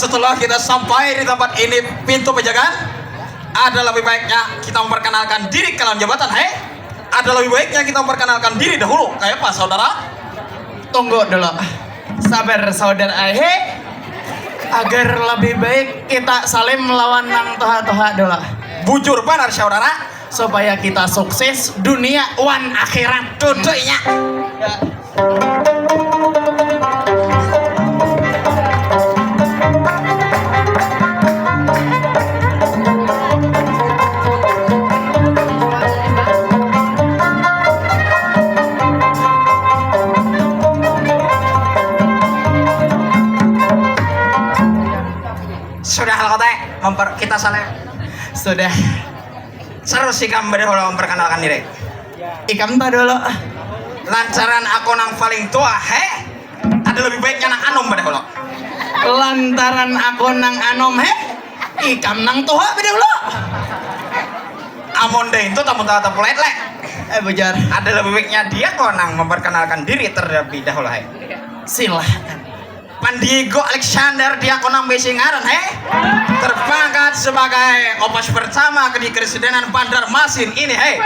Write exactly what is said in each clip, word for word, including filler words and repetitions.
Setelah kita sampai di tempat ini, pintu penjagaan, ada lebih baiknya kita memperkenalkan diri kalian jabatan, hei. Ada lebih baiknya kita memperkenalkan diri dahulu. Kayak apa, saudara? Tunggu dulu. Sabar, saudara. Hei. Agar lebih baik kita salim lawan nang tuha-tuha dulu. Bujur banar, saudara. Supaya kita sukses dunia wan akhirat. Tutuinya. Sudah lah kote, memper kita salah. Sudah. Seru sih kamu pada memperkenalkan diri. Ikam tuh dulu. Lantaran aku nang paling tua, heh. Ada lebih baiknya nang anom pada hulu. Lantaran aku nang anom, heh. Ikam nang tua pada hulu. Amun deh itu tamu tata pulet leh. Eh, bujar. Ada lebih baiknya dia kok nang memperkenalkan diri terlebih dahulu, heh. Silahkan. Pan Diego Alexander dia kok nang besi ngaran, heh. Terpangkat sebagai opas pertama di Keresidenan Banjarmasin ini, heh.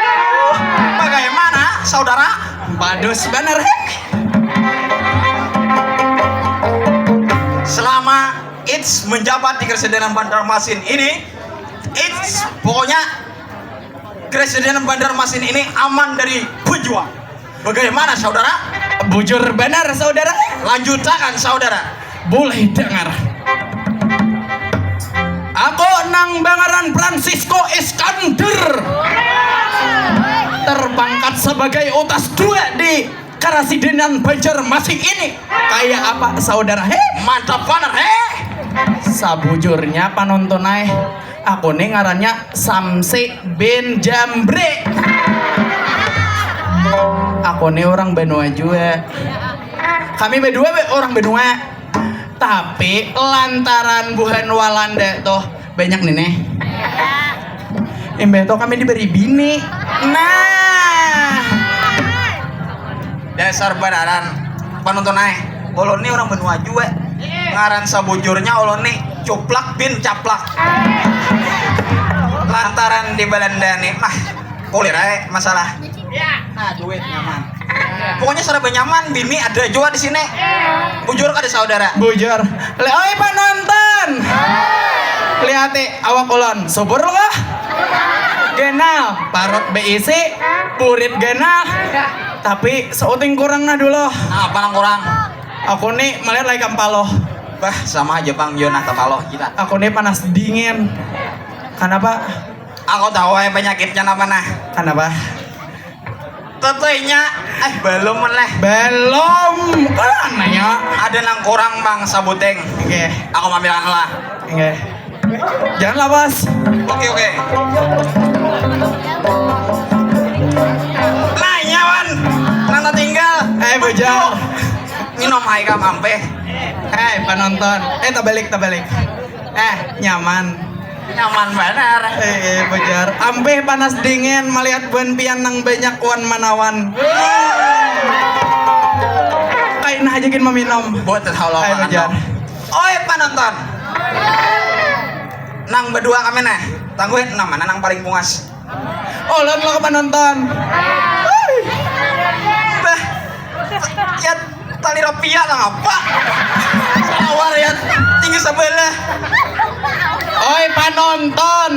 Bagaimana, saudara? Bagus banar, heh. Selama Its menjabat di Keresidenan Banjarmasin ini, Its pokoknya Keresidenan Banjarmasin ini aman dari pejuang. Bagaimana, saudara? Bujur banar, saudara. Lanjutakan, saudara. Boleh dengar. Aku nang bangaran Francisco Iskandar, terpangkat sebagai utas dua di Karasidenan Banjarmasin ini. Kayak apa, saudara? Heh, mantap banar, heh. Sabujurnya, panonton ai, aku nih ngarannya Samsi bin Jambre. Aku nih orang Banua juga. Kami berdua be-, orang Banua. Tapi lantaran buhan Walanda tuh banyak nih, nih. Imbah itu kami diberi bini. Nah. Dasar banaran. Panonton ai. Ulun nih orang Banua jua. Ngaran sabujurnya ulun nih Cuplak bin Caplak. Lantaran di Belanda nih mah kulir ai masalah. Nah, duit nyaman. Pokoknya serba nyaman, bini ada jua di sini. Bujur kada, saudara? Bujur. Le, oi, panonton. Lihat, eh, awak ulun. Subur kah? Ganal, parut beisi, burit ganal. Tapi seuting kurang nah dulu. Nah, apa nang kurang? Aku nih melihat lagi kampaloh. Bah, sama aja, Bang. Yo, nah, tapaloh kita. Aku nih panas dingin. Kenapa? Aku tahu ai penyakitnya apa, nah. Kenapa? Tetenya, eh, belum leh. Belum. Kan nanya. Ada nang kurang, Bang, sabuting. Oke. Aku ambil lah. Oke. Jangan lawas. Oke, oke. Nanya, Wan. Nang tinggal. Eh, bujang. Minum hai kam ampeh. Eh, panonton. Eh, tabalik, tabalik. Eh, nyaman. Nyaman banar. Eh, eh, bujar. Ampih panas dingin melihat buhan pian nang banyak wan manawan. Kaina haja gin meminum. Buat tahu lo. Ayo, bujar. Oi, panonton. Nang berdua kami nah. Tangguhin nang mana nang paling bungas. Ulun lo panonton. Bah, ya tali rapia lah apa? Awal ya tinggi sebelah. Oi panonton.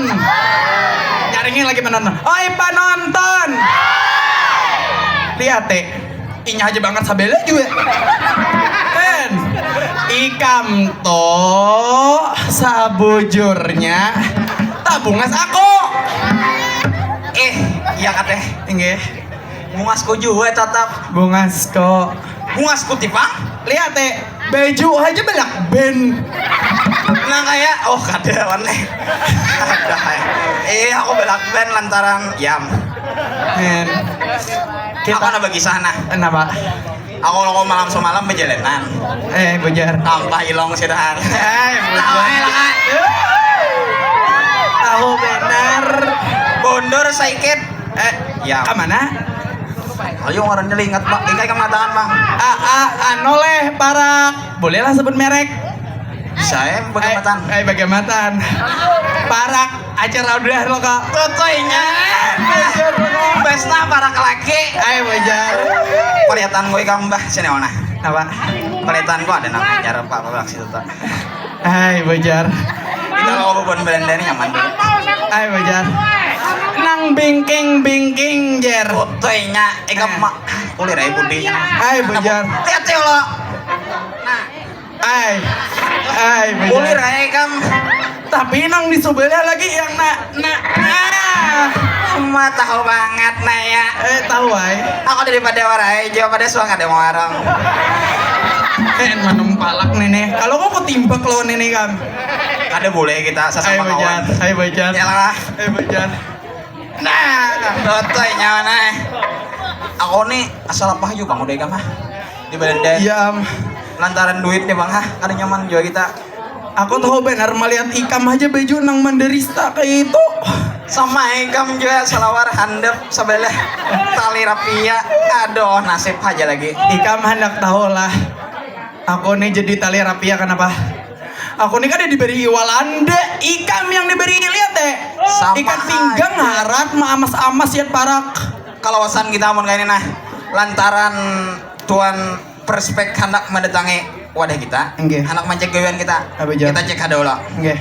Nyaringin lagi panonton. Oi panonton. Lihat, eh. Inya aja bangat sabela juga. Kan? Ikam to sabujurnya tabungas aku. Eh, iya kateh. Inggih. Bungasku juga tatap. Bungasku. Bungasku tipang. Lihat, eh, baju aja belak ben. Nah, kayak, oh, kada, wan, eh. Ada, eh. Eh, aku belak ben lantaran yam. Men. Kita apa nambah kisah, nah? Kenapa? Aku lo malam semalam berjalanan. Eh, bujar. Tanpa ilong sidahan. Eh, bujar. Tahu, eh, lah. Tahu benar. Bondur saikit. Eh, ya. Ke mana? Ayo, ngarannya lingat, Pak. Ikai kematahan, Bang. A, a, anu leh, parak. Bolehlah sebut merek. Saya bagamatan. Ai bagamatan. Parak acara udah lo kok. Totoinya. Besna parak laki. Ai bajar. Kelihatan gue ikam bah sini mana? Apa? Kelihatan kok ada nama acara apa apa aksi itu. Ai bajar. Kita kalau bukan Belanda ini nyaman dulu. Ai bajar. Nang bingking-bingking jer. Totoinya ikam mak kulir aja budinya. Ai bajar. Lihat sih lo. Ai. Ai Kulir bajar. Aja ikam. Tapi nang di sebelah lagi yang nak nak nah. Emak tahu banget nah ya. Eh tahu ai. Aku daripada warai jauh pada suang ada warung. Eh manum palak nih nih. Kalau mau kutimbak lawan ini kan. Ada boleh kita Ai sesama bajar. kawan. Ai bajar. Yalah. Ai bajar. Nah, totoinya mana? Aku nih asal apa aja bang udah ikam ah. Di Belanda. Iya am. Lantaran duit nih bang ah, kada nyaman juga kita. Aku tahu benar melihat ikam aja baju nang menderista kayak itu. Sama ikam juga salawar handap sebelah tali rapia. Aduh nasib aja lagi. Ikam hendak tahu lah. Aku nih jadi tali rapia kenapa? Aku nih kada diberi Walanda, ikam yang diberi lihat deh. Sama Ikat pinggang aja. Harat maamas-amas ya parak. Kalawasan kita amun kayak ini nah, lantaran tuan perspek hendak mendatangi wadah kita, Nggih. hendak mencek gawean kita, Apa, Jar? Kita cek dulu. Nggih.